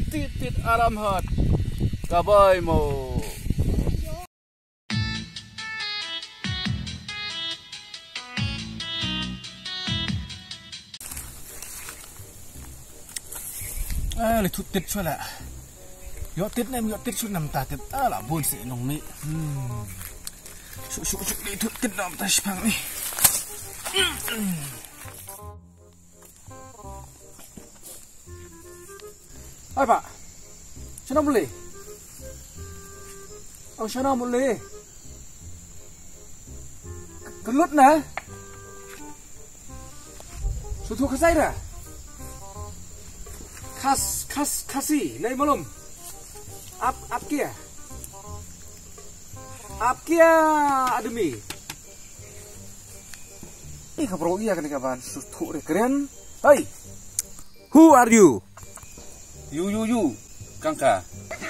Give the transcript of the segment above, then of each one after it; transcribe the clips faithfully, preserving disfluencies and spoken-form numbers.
Tit tit aram hat. Ka bai mo. Ah, le thut tit chwa la. Yo tit nem, yo tit chwa nam ta tit. Ah, la bun si nong mi. Hmm. Shu shu shu le thut tit nam ta shpang ni. Hmm. Ai ba. Shana muli. Oh, shana muli. Kelut na. Sutu kasai da. Khas, khas, khasi. Lai malum. Ap, ap kia. Ap kia admi. Ih, ka bro iya kane ka ban sutu re keren. Hey. Who are you? You, you, you. Kangka.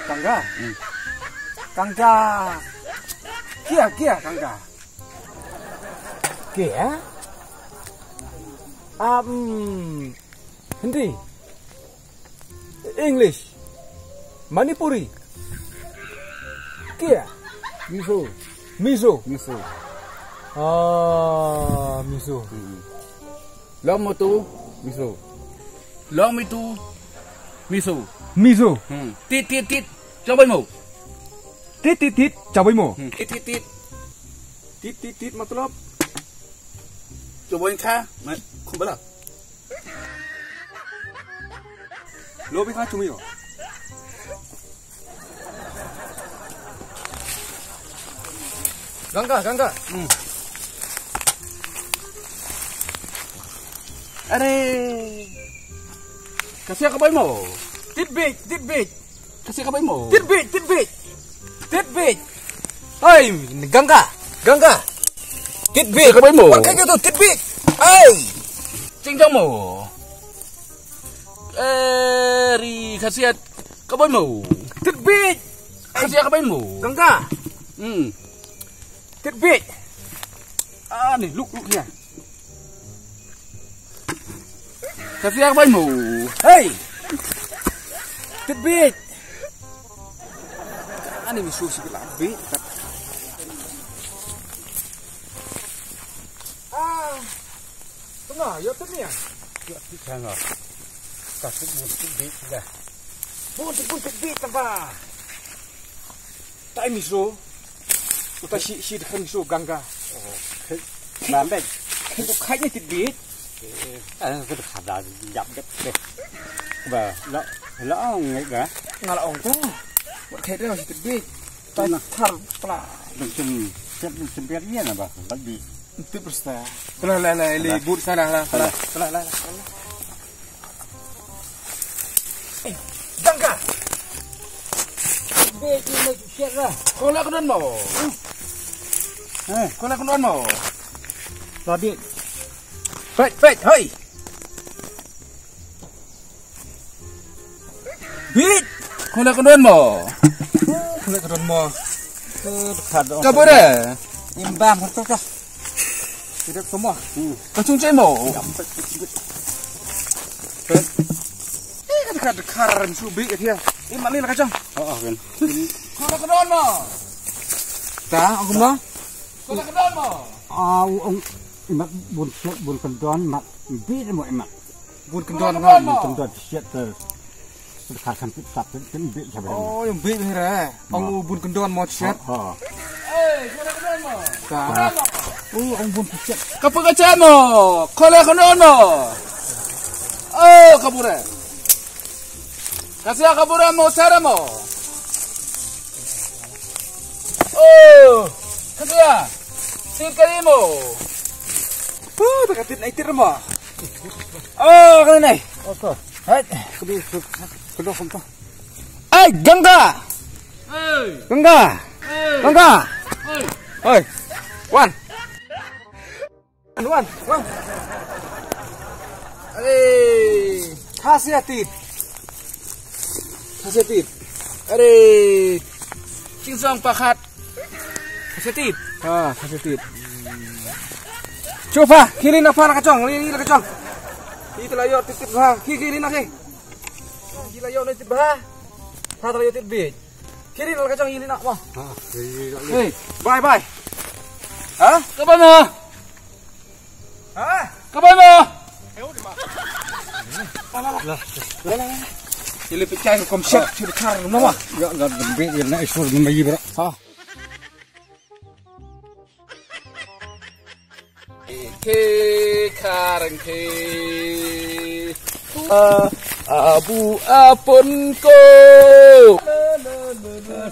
Kangka? Hmm. Kangka. Kia, kia, kangka. Kia? Um, Hindi. English. Manipuri. Kia? Miso. Miso. Miso. Ah, miso. Hmm. Long mo tu, miso. Long mi tu, miso. Miso. Hmm. Tit, tit, tit. Chabai mo. Tit, tit, tit. Chabai mo. Hmm. Tit, tit, tit. Tit, tit, tit, matlab. Chabai kha. Ma, khum bala. Lo bi kha chumi yo. Ganga, Ganga. Hmm. Are. Kasia ka bai mo. Titbit, titbit. Kasia ka bai mo. Titbit, titbit. Titbit. Hai, Ganga, Ganga. Titbit. Kasia ka bai mo. Pakai gitu, titbit. Hai. Cing jang mo. Eh, ri khasiat ka bai mo. Titbit. Khasiat ka bai mo. Ganga. Hmm. Titbit. Ah, ni, look, look here. Khasiat ka bai mo. Hey. Titbit. Ani mi susi kala bit. Ah. Tengah, ya tengah. Ya tengah. Kasih musik bit dah. Bun bun bit tambah. Tai miso. Uta si si dekat miso Ganga. Oh. Bambek. Itu kayaknya titbit. Ah, kita kada jap dek. Ba, la la ong ngai ga. Ngala ong tu. Buat kayak dia masih titbit. Tai thar pla. Dengcem, siap dengcem biar dia na ba. Lagi. Itu persta. Lah lah lah, ili but salah lah. Salah. Salah lah. Eh, Ganga. Be ki me ki kiat lah. Ko la kdon mo. Eh, ko la kdon mo. Tadi. Pet, pet, hoi. Bit. Ko la kdon mo. Ko la kdon mo. Ka bore. Imbam tu tu. Tidak semua. Ka chung chai mo. Eh, ka dekat dekat ren su bi ka dia. Eh, mali la ka chang. Oh, oh, kan. Ko la ka don mo. Ta, aku mo. Ko la ka don mo. Ah, ong imat bun bun ka don mat. Bi mo imat. Bun ka don mo. Bun ka don siat ter. Ka kan pit sap kan bi jabe. Oh, yang bi hera. Ong u bun ka don mo siat. Ha. Ka. Oh, ong bun ka siat. Ka pa ka cha mo. Ko la ka don mo. Oh, ka bure. Kasia ka bure mo sara mo. Oh, kasia. Tit kari mo. Oh, ta ka tit nai tit mo. Oh, kani nai. Oke. Hai. Kudu kudu kumpa. Ai, Ganga. Hey. Ganga. Hey. Ganga. Hey. Oi. Wan. Wan, wan. Are. Khasia tit. Khasia tit. Are. Chingsong pakhat. Khasia tit. Ha, khasia tit. Chupa, khili na pha na kachong, li ni na kachong. Iti la yo tit tit pha, khi khi li na khi. Ki la ïoh na tit bha. Pha ta la ïoh tit bit. Kiri la ka jong i li nak mo. Ha, kiri la. Hey, bye bye. Ha? Ka ba na? Ha? Ka ba na? La, la, la, la. Ili pecah ko kom set, set kar no mo. Ya, ga bit ya na isur ni mai bra. Ha. Ke karang ke. Ah, abu apun ko.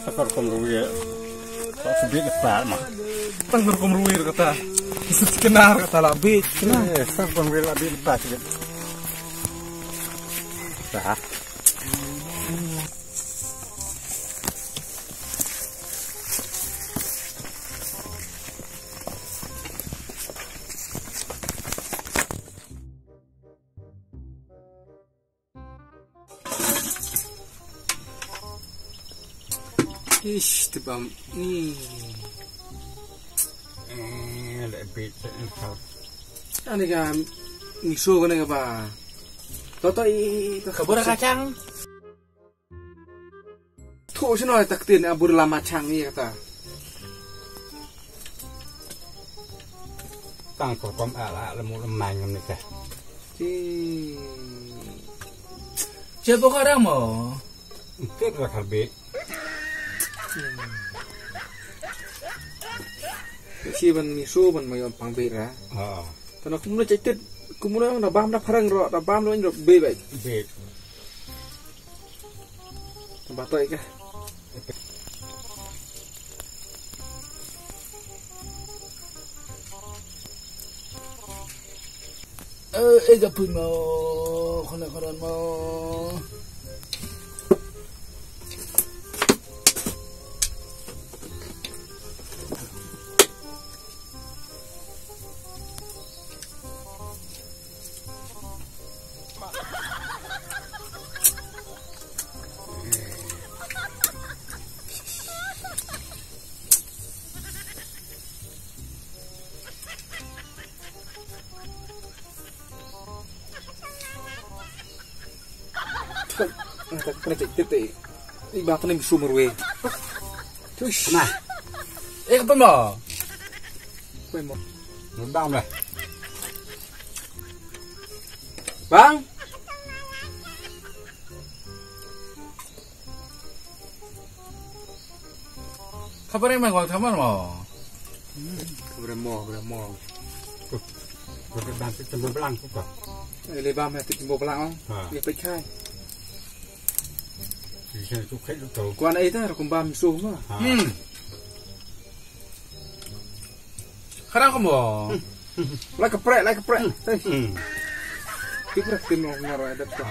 Sakar kom ruwi. Tak sebit lepas mah. Tang kom ruwi kata. Kisah sekenar kata lah bit. Sakar kom ruwi lah bit lepas. Dah. Ish, tebam ni. Eh, le bit. Ani ka miso kane ka ba. Toto i, i, i, kabura kacang. Thu sino ta ktin abur lama chang ni kata. Tang ko kom ala ala mu lemang ni ka. Ti. Siapa kau orang mo? Kit lah karbit. Si ban miso ban mayon pangbit ra. Ha. Tana kumno chaitit kumno na bam na pharang ro na bam no ro be be. Bit. Ba toi ka. Eh, eh, ka pun mo, khona khona mo. Kena cek tete. Iba kena misu merwe. Tush. Nah. Eh, apa mo? Apa mo? Ngebang lah. Bang. Khabar yang mau, khabar mau. Khabar mau, khabar mau. Khabar bang tu tembok belang tu kah? Eh, le bang tu tembok belang. Ha. Dia pekai. Di sana tu kai tu tahu. Kuan ai ta, rukum bam suh mah. Ha. Hmm. Kharang ko mo. Lai ka prek, lai ka prek. Hmm. Tik prek tin mo ngaro ai dat ko.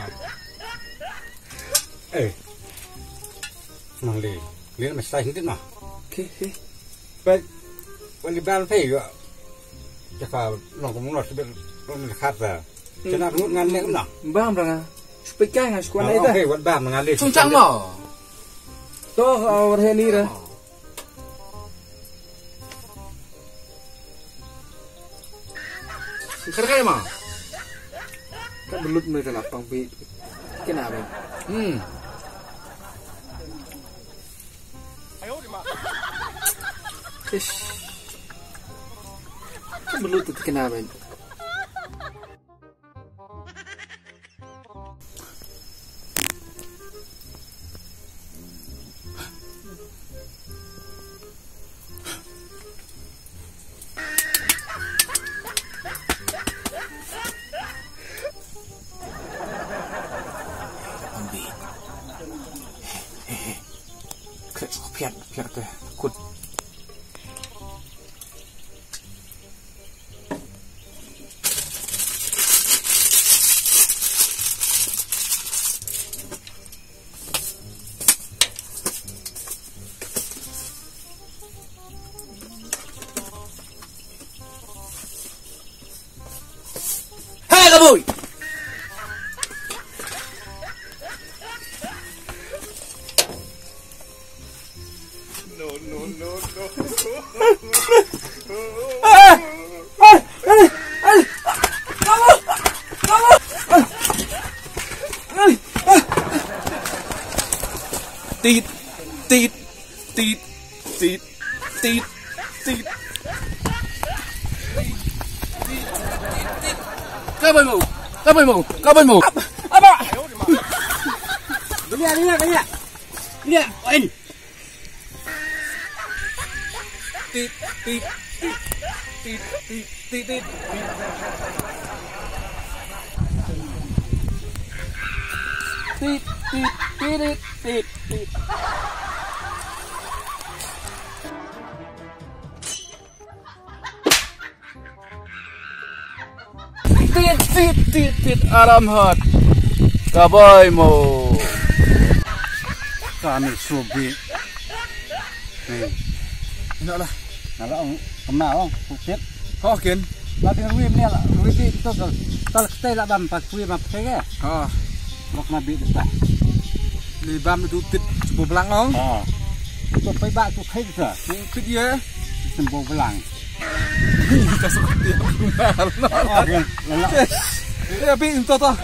Eh. Nang li. Li ma sai hindit ma. Okey, okey. Pek. Wali ban pei yo. Jaka long ko mo sibet long ni khat ta. Chana ngut ngan nek na. Bam ranga. Spekai ngan skuan ai ta. Okey, wat bam ngan li. Sung chang mo. To, awar he ni ra. Kar kai ma. Ka belut me ka lapang pi. Kena me. Hmm. Ish. Ka belut tu kena me. Kret ko piat, piat ke kut. Hey, Kabui! No, no, no, no. Tit, tit, tit, tit, tit, tit. Ka bai mo, ka bai mo, ka bai mo. Aba. Lia, lia, lia. Lia, oin. Tit, tit, tit, tit, tit, tit, tit, tit. Tit, tit, tit, tit, tit. Tit, tit, tit, tit, aram hot. Ka bai mo. Kani subi. Ni. Ina lah. Nala ong, kena ong, sutit. Ho kin. Lati rui ni lah, rui di tu tu. Tal ketai lah bam pas kui ma petai ke. Ha. Lok nabi tu. Ni bam tu tit sebu belang ong. Ha. Tu pai ba tu kai tu. Tit ya. Sebu belang. Kita seperti yang kenal. Oh, ya, ya, ya. Ya, bi, itu tuh.